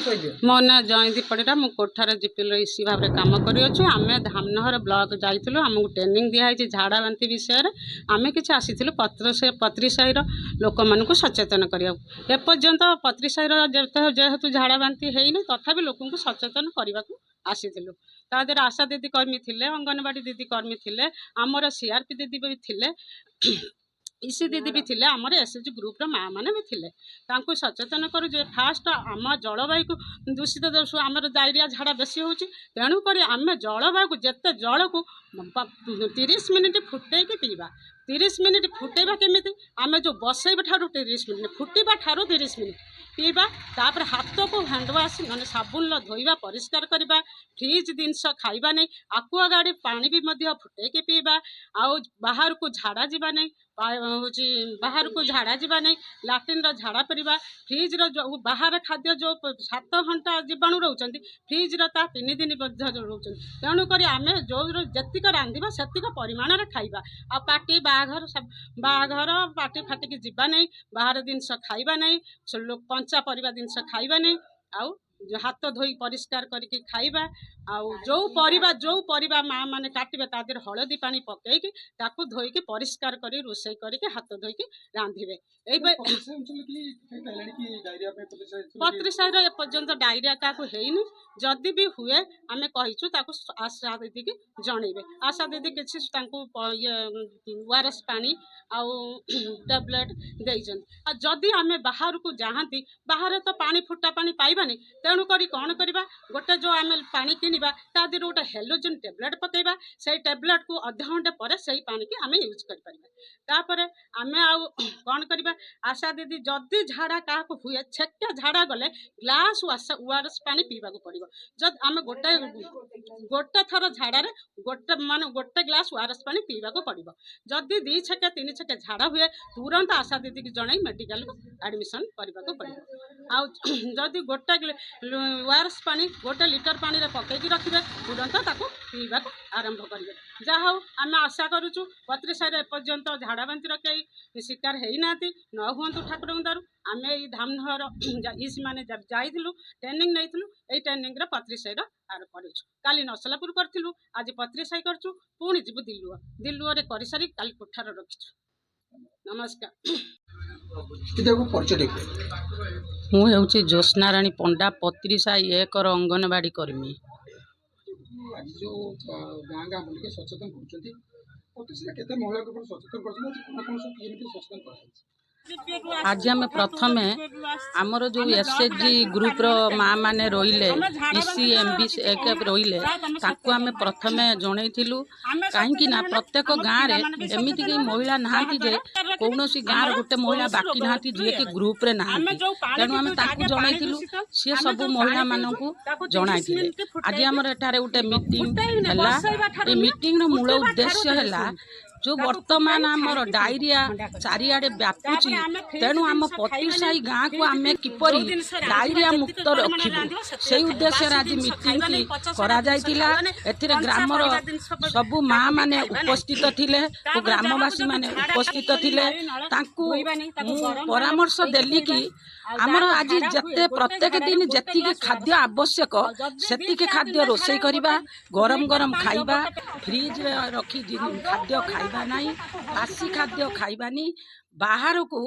ମୋ ନାଁ ଜୟନ୍ତୀ ପରିଡ଼ା। ମୁଁ କୋଠାର ଜିପିଏଲ୍ର ଇସି ଭାବରେ କାମ କରିଅଛୁ। ଆମେ ଧାମନଗର ବ୍ଲକ ଯାଇଥିଲୁ, ଆମକୁ ଟ୍ରେନିଂ ଦିଆହେଇଛି ଝାଡ଼ା ବାନ୍ତି ବିଷୟରେ। ଆମେ କିଛି ଆସିଥିଲୁ ପତ୍ରିସାହିର ଲୋକମାନଙ୍କୁ ସଚେତନ କରିବାକୁ। ଏପର୍ଯ୍ୟନ୍ତ ପତ୍ରିସାହିର ଯେହେତୁ ଝାଡ଼ା ବାନ୍ତି ହେଇନି, ତଥାପି ଲୋକଙ୍କୁ ସଚେତନ କରିବାକୁ ଆସିଥିଲୁ। ତା ଦେହରେ ଆଶା ଦିଦି କର୍ମୀ ଥିଲେ, ଅଙ୍ଗନବାଡ଼ି ଦିଦି କର୍ମୀ ଥିଲେ, ଆମର ସିଆର୍ପି ଦିଦି ବି ଥିଲେ, ଇସି ଦିଦି ବି ଥିଲେ, ଆମର ଏସ୍ ଏଚ୍ ଜି ଗ୍ରୁପ୍ର ମା' ମାନେ ବି ଥିଲେ। ତାଙ୍କୁ ସଚେତନ କରୁ ଯେ ଫାଷ୍ଟ ଆମ ଜଳବାୟୁକୁ ଦୂଷିତ ଦୋଷ, ଆମର ଡାଇରିଆ ଝାଡ଼ା ବେଶୀ ହେଉଛି। ତେଣୁକରି ଆମେ ଜଳବାୟୁକୁ ଯେତେ ଜଳକୁ 30 ମିନିଟ୍ ଫୁଟେଇକି ପିଇବା। 30 ମିନିଟ୍ ଫୁଟେଇବା କେମିତି? ଆମେ ଯେଉଁ ବସେଇବା ଠାରୁ 30 ମିନିଟ୍, ଫୁଟିବା ଠାରୁ 30 ମିନିଟ୍ ପିଇବା। ତାପରେ ହାତକୁ ହ୍ୟାଣ୍ଡ ୱାଶ୍ ନହେଲେ ସାବୁନରେ ଧୋଇବା, ପରିଷ୍କାର କରିବା। ଫ୍ରିଜ୍ ଜିନିଷ ଖାଇବା ନାହିଁ। ଆକୁଆଗାର୍ଡ଼ ପାଣି ବି ମଧ୍ୟ ଫୁଟେଇକି ପିଇବା। ଆଉ ବାହାରକୁ ଝାଡ଼ା ଯିବା ନାହିଁ, ହେଉଛି ବାହାରକୁ ଝାଡ଼ା ଯିବା ନାହିଁ, ଲାଟ୍ରିନ୍ର ଝାଡ଼ା କରିବା। ଫ୍ରିଜ୍ର ଯେଉଁ ବାହାର ଖାଦ୍ୟ ଯେଉଁ 7 ଘଣ୍ଟା ଜୀବାଣୁ ରହୁଛନ୍ତି, ଫ୍ରିଜ୍ର ତା 3 ଦିନ ମଧ୍ୟ ରହୁଛନ୍ତି। ତେଣୁକରି ଆମେ ଯେଉଁ ଯେତିକ ରାନ୍ଧିବା ସେତିକ ପରିମାଣରେ ଖାଇବା। ଆଉ ପାର୍ଟି ବାହାଘର, ବାହାଘର ପାର୍ଟି ଫାଟିକି ଯିବା ନାହିଁ, ବାହାର ଜିନିଷ ଖାଇବା ନାହିଁ, କଞ୍ଚା ପରିବା ଜିନିଷ ଖାଇବା ନାହିଁ। ଆଉ ହାତ ଧୋଇ ପରିଷ୍କାର କରିକି ଖାଇବା। ଆଉ ଯେଉଁ ପରିବା ମା ମାନେ କାଟିବେ, ତା ଦେହରେ ହଳଦୀ ପାଣି ପକେଇକି ତାକୁ ଧୋଇକି ପରିଷ୍କାର କରି ରୋଷେଇ କରିକି ହାତ ଧୋଇକି ରାନ୍ଧିବେ। ଏଇ ପତ୍ରିସାହିର ଏପର୍ଯ୍ୟନ୍ତ ଡାଇରିଆ କାହାକୁ ହେଇନି। ଯଦି ବି ହୁଏ, ଆମେ କହିଛୁ ତାକୁ ଆଶା ଦିଦିକି ଜଣେଇବେ। ଆଶା ଦିଦି କିଛି ତାଙ୍କୁ ଇଏ ଓଆରଏସ୍ ପାଣି ଆଉ ଟ୍ୟାବଲେଟ୍ ଦେଇଛନ୍ତି। ଆଉ ଯଦି ଆମେ ବାହାରକୁ ଯାଆନ୍ତି, ବାହାରେ ତ ପାଣି ଫୁଟା ପାଣି ପାଇବାନି। ତେଣୁକରି କ'ଣ କରିବା? ଗୋଟେ ଯେଉଁ ଆମେ ପାଣି କିଣିବା, ତା ଦେହରେ ଗୋଟେ ହେଲୋଜିନ୍ ଟ୍ୟାବଲେଟ୍ ପକାଇବା। ସେଇ ଟ୍ୟାବଲେଟ୍କୁ ଅଧଘଣ୍ଟା ପରେ ସେଇ ପାଣିକି ଆମେ ୟୁଜ୍ କରିପାରିବା। ତାପରେ ଆମେ ଆଉ କ'ଣ କରିବା? ଆଶା ଦିଦି ଯଦି ଝାଡ଼ା କାହାକୁ ହୁଏ, ଛେକା ଝାଡ଼ା ଗଲେ ଗ୍ଲାସ୍ ଓଆରଏସ୍ ପାଣି ପିଇବାକୁ ପଡ଼ିବ। ଯଦି ଆମେ ଗୋଟେ ଗୋଟେ ଥର ଝାଡ଼ାରେ ଗୋଟେ ମାନେ ଗୋଟେ ଗ୍ଲାସ୍ ଓଆରଏସ୍ ପାଣି ପିଇବାକୁ ପଡ଼ିବ। ଯଦି 2 ଛେକା 3 ଛେକା ଝାଡ଼ା ହୁଏ, ତୁରନ୍ତ ଆଶା ଦିଦିକି ଜଣାଇ ମେଡ଼ିକାଲକୁ ଆଡ଼ମିସନ୍ କରିବାକୁ ପଡ଼ିବ। ଆଉ ଯଦି ଗୋଟେ ଓଆରଏସ୍ ପାଣି 1 ଲିଟର ପାଣିରେ ପକେଇକି ରଖିବେ, ତୁରନ୍ତ ତାକୁ ପିଇବାକୁ ଆରମ୍ଭ କରିବେ। ଯାହା ହଉ, ଆମେ ଆଶା କରୁଛୁ ପତ୍ରିସାହିରେ ଏପର୍ଯ୍ୟନ୍ତ ଝାଡ଼ା ବାନ୍ତିର କେହି ଶିକାର ହେଇନାହାନ୍ତି। ନ ହୁଅନ୍ତୁ ଠାକୁରଙ୍କ ଦୟାରୁ। ଆମେ ଏଇ ଧାମନଗର ଇସି ମାନେ ଯାଇଥିଲୁ, ଟ୍ରେନିଂ ନେଇଥିଲୁ। ଏଇ ଟ୍ରେନିଂରେ ପତ୍ରିସାହିର ଆର କରିଛୁ। କାଲି ନସଲାପୁର କରିଥିଲୁ, ଆଜି ପତ୍ରିସାହି କରିଛୁ, ପୁଣି ଯିବୁ ଦିଲୁଅ। ଦିଲୁଅରେ କରିସାରି କାଲି କୋଠାର ରଖିଛୁ। ନମସ୍କାର। ପରିଚୟ। ମୁଁ ହେଉଛି ଜ୍ୟୋତ୍ସ୍ନାରାଣୀ ପଣ୍ଡା, ପତ୍ରିସାହି 1ର ଅଙ୍ଗନବାଡ଼ି କର୍ମୀ। ଆଜି ଯେଉଁ ଗାଁ ଗାଁ ବୁଲିକି ସଚେତନ କରୁଛନ୍ତି, ପତ୍ରିସାହିରେ କେତେ ମହିଳାଙ୍କୁ ଆପଣ ସଚେତନ କରୁଛନ୍ତି? ଆଜି କ'ଣ କ'ଣ ସବୁ କେମିତି ସଚେତନ କରାଯାଇଛି? ଆଜି ଆମେ ପ୍ରଥମେ ଆମର ଯେଉଁ ଏସ୍ ଏଚ୍ ଜି ଗ୍ରୁପ୍ର ମା' ମାନେ ରହିଲେ, ଇସି, ଏମ୍ ବି ରହିଲେ, ତାଙ୍କୁ ଆମେ ପ୍ରଥମେ ଜଣେଇଥିଲୁ। କାହିଁକି ନା ପ୍ରତ୍ୟେକ ଗାଁରେ ଏମିତି କେହି ମହିଳା ନାହାନ୍ତି ଯେ କୌଣସି ଗାଁର ଗୋଟେ ମହିଳା ବାକି ନାହାନ୍ତି ଯିଏକି ଗ୍ରୁପ୍ରେ ନାହାନ୍ତି। ତେଣୁ ଆମେ ତାଙ୍କୁ ଜଣେଇଥିଲୁ, ସିଏ ସବୁ ମହିଳାମାନଙ୍କୁ ଜଣାଇଥିଲେ। ଆଜି ଆମର ଏଠାରେ ଗୋଟେ ମିଟିଂ ହେଲା। ଏ ମିଟିଂର ମୂଳ ଉଦ୍ଦେଶ୍ୟ ହେଲା ଯେଉଁ ବର୍ତ୍ତମାନ ଆମର ଡାଇରିଆ ଚାରିଆଡ଼େ ବ୍ୟାପୁଛି, ତେଣୁ ଆମ ପତିସାହି ଗାଁକୁ ଆମେ କିପରି ଡାଇରିଆ ମୁକ୍ତ ରଖିବୁ, ସେଇ ଉଦ୍ଦେଶ୍ୟରେ ଆଜି ମିଟିଂଟି କରାଯାଇଥିଲା। ଏଥିରେ ଗ୍ରାମର ସବୁ ମା ମାନେ ଉପସ୍ଥିତ ଥିଲେ ଓ ଗ୍ରାମବାସୀମାନେ ଉପସ୍ଥିତ ଥିଲେ। ତାଙ୍କୁ ମୁଁ ପରାମର୍ଶ ଦେଲି କି ଆମର ଆଜି ଯେତେ ପ୍ରତ୍ୟେକ ଦିନ ଯେତିକି ଖାଦ୍ୟ ଆବଶ୍ୟକ, ସେତିକି ଖାଦ୍ୟ ରୋଷେଇ କରିବା, ଗରମ ଗରମ ଖାଇବା, ଫ୍ରିଜରେ ରଖି ଖାଦ୍ୟ ଖାଇବା ନାହିଁ, ବାସି ଖାଦ୍ୟ ଖାଇବାନି, ବାହାରକୁ